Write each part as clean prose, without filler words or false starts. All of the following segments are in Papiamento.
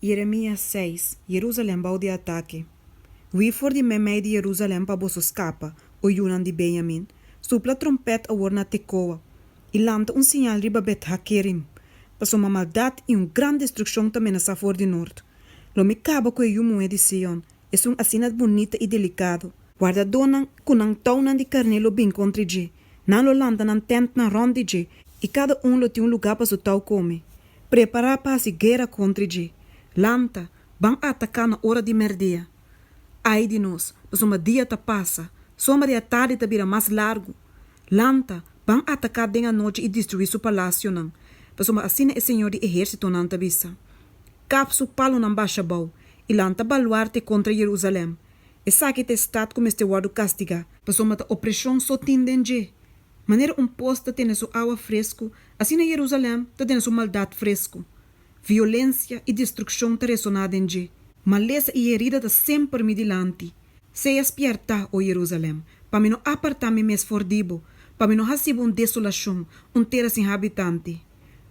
Yeremías seis, Yerusalèm bou di atake. Hui for di meimei di Yerusalèm pa boso skapa, o yunan di Benyamin. Supla tròmpèt awor na Tekoa, i lanta un siñal riba Bet-hakerim, pasobra maldat i un gran destrukshon ta menasá for di nort. Lo mi kaba ku e yu muhé di Sion, esun asina bunita i delikado. Wardadónan ku nan tounan di karné lo bin kontra dje, nan lo lanta nan tèntnan rònt di dje, i kada un lo tin un lugá pa su tou kome. Prepará pa hasi guera kontra dje. Lanta, ban ataká na ora di mèrdia. Ai di nos, pasobra dia ta pasa, sombra di atardi ta bira mas largu. Lanta, ban ataká den anochi i destruí su palasionan, pasobra asina e señor di ehérsitonan ta bisa. Kap su palunan basha abou i lanta baluarte kontra Jerusalèm. Esaki ta e stat ku mester wòrdu kastigá, pasobra ta opreshon so tin den dje. Manera un pos ta tene su awa fresku, asina Jerusalèm ta tene su maldat fresku. Violensia i destrukshon ta resoná den dje. Malesa i herida ta semper mi dilanti. Sea spièrtá, o Jerusalèm, pa mi no apartá mi mes for di bo, pa mi no hasi bo un desolashon, un tera sin habitante.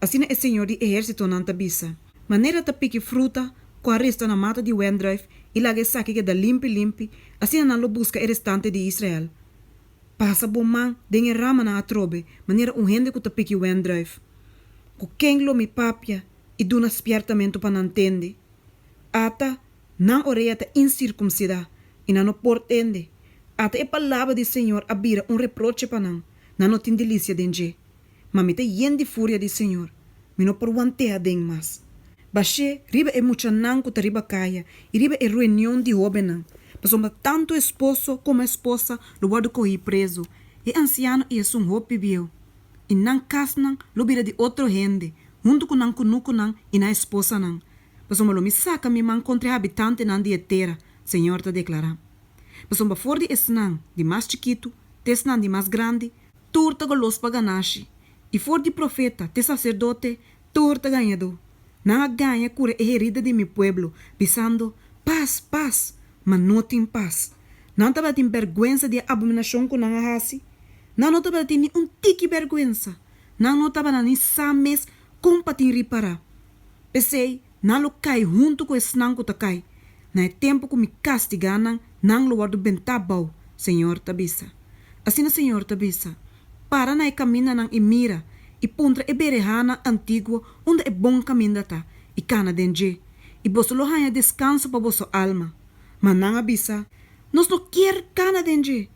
Asina e señor di ehérsitonan ta bisa. Manera ta piki fruta ku a resta na mata di wendrùif i laga esaki keda limpi limpi, asina nan lo buska e restante di Israel. Pasa bo man den e ramanan atrobe manera un hende ku ta piki wendrùif. Ku ken lo mi papia i duna spièrtamentu pa nan tende? Ata, nan orea ta insirkumsidá i nan no por tende. Ata e palabra di señor a bira un reproche pa nan, nan no tin delisia den dje. Ma mi ta yen di furia di señor, mi no por want'é aden mas. Bash'é riba e muchanan ku ta riba kaya i riba e reunion di hóbennan, pasobra tantu esposo komo esposa lo wòrdu kohí prezu, e ansiano i esun hopi bieu. I nan kasnan lo bira di otro hende, huntu ku nan kunukunan i nan esposanan, pasobra lo mi saka mi man kontra e habitantenan di e tera, señor ta deklará. Pasobra for di esnan di mas chikitu te esnan di mas grandi, tur ta golos pa ganashi, i for di profeta te saserdote, Tur ta gañadó. Nan a gaña kura e herida di mi pueblo, bisando, Pas, pas! Ma no tin pas. Nan tabatin bèrgwensa di e abominashon ku nan a hasi? Nan no tabatin ni un tiki bèrgwensa. Nan no tabata ni sa mes kon pa tin ripará. P'esei, nan lo kai huntu ku esnan ku ta kai. Na e tempu ku mi kastigá nan, nan lo wòrdu bentá abou, Señor ta bisa. Asina Señor ta bisa, Para na e kamindanan i mira, i puntra e berehanan antiguo unda e bon kaminda ta, i kana den dje, i boso lo haña deskanso pa boso alma. Ma nan a bisa, Nos no kier kana den dje.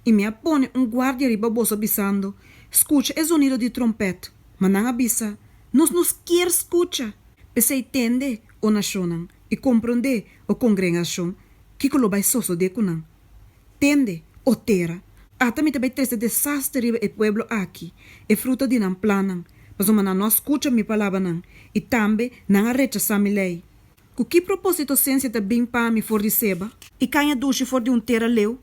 I mi a pone un guardia riba boso bisando, Skucha e zonido di trompèt. Ma nan a bisa, Nos no kier skucha. P'esei tende, o nashonnan, i komprondé, o kongregashon, kiko lo bai sosodé ku nan. Tende, o tera, ata mi ta bai trese desaster riba e pueblo aki, e fruta di nan plannan, pasobra nan no a skucha mi palabranan, i tambe nan a rechasá mi lei. Ku ki propósito sensia ta bin pa mi for di Seba? I kaña dushi for di un tera leu?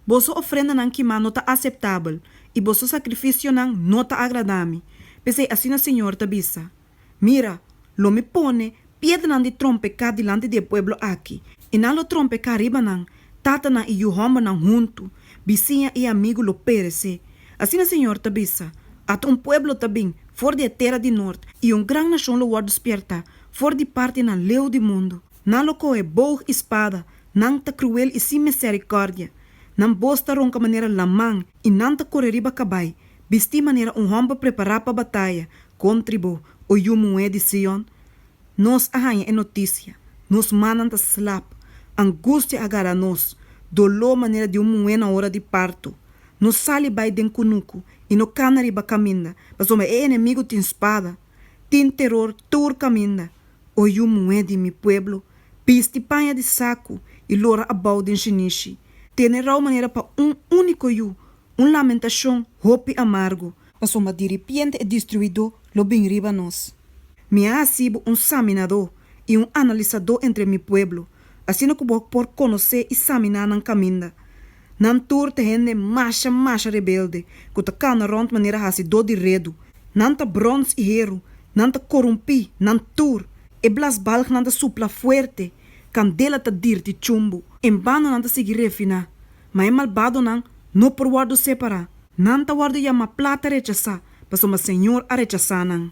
Boso ofrendanan kimá no ta aseptabel, i boso sakrifisionan no ta agradá mi. P'esei asina señor ta bisa, Mira, lo mi pone piedranan di trompeká dilanti di e pueblo aki, i nan lo trompeká riba nan, tatanan i yu hòmbernan huntu, bisiña i amigu lo peresé. Asina señor ta bisa, Ata un pueblo ta bin for di e tera di nort, i un gran nashon lo wòrdu spièrtá for di partinan leu di mundu. Nan lo kohe boog i spada, nan ta kruel i sin miserikòrdia. Nan bos ta ronka manera laman, i nan ta kore riba kabai, bistí manera un hòmber prepará pa bataya, Kontri bo, o yu muhé di Sion! Nos a haña e notisia, nos mannan ta slap, angustia a gara nos, doló manera di un muhé na ora di parto. No sali bai den kunuku i no kana riba kaminda, pasobra e enemigu tin spada. Tin teror tur kaminda. O yu muhé di mi pueblo, bisti paña di saku i lora abou den shinishi. Tene rou manera pa un úniko yu, Un lamentashon hopi amargo. Pasobra diripiente e destruidó lo bin riba nos. Mi a hasi bo un saminadó i un analisadó entre mi pueblo, asina ku bo por konosé i saminá nan kaminda. Nan tur ta hende masha masha rebelde ku ta kana rònt manera hasidó di redu. Nan ta bròns i heru, nan ta korumpí, nan tur. E blasbalgnan ta supla fuerte, kandela ta dirti chumbu. Enbano nan ta sigui refiná. Ma e malbadonan no por wòrdu separá. Nan ta wòrdu yamá plata rechasá, pasobra Señor a rechasá nan.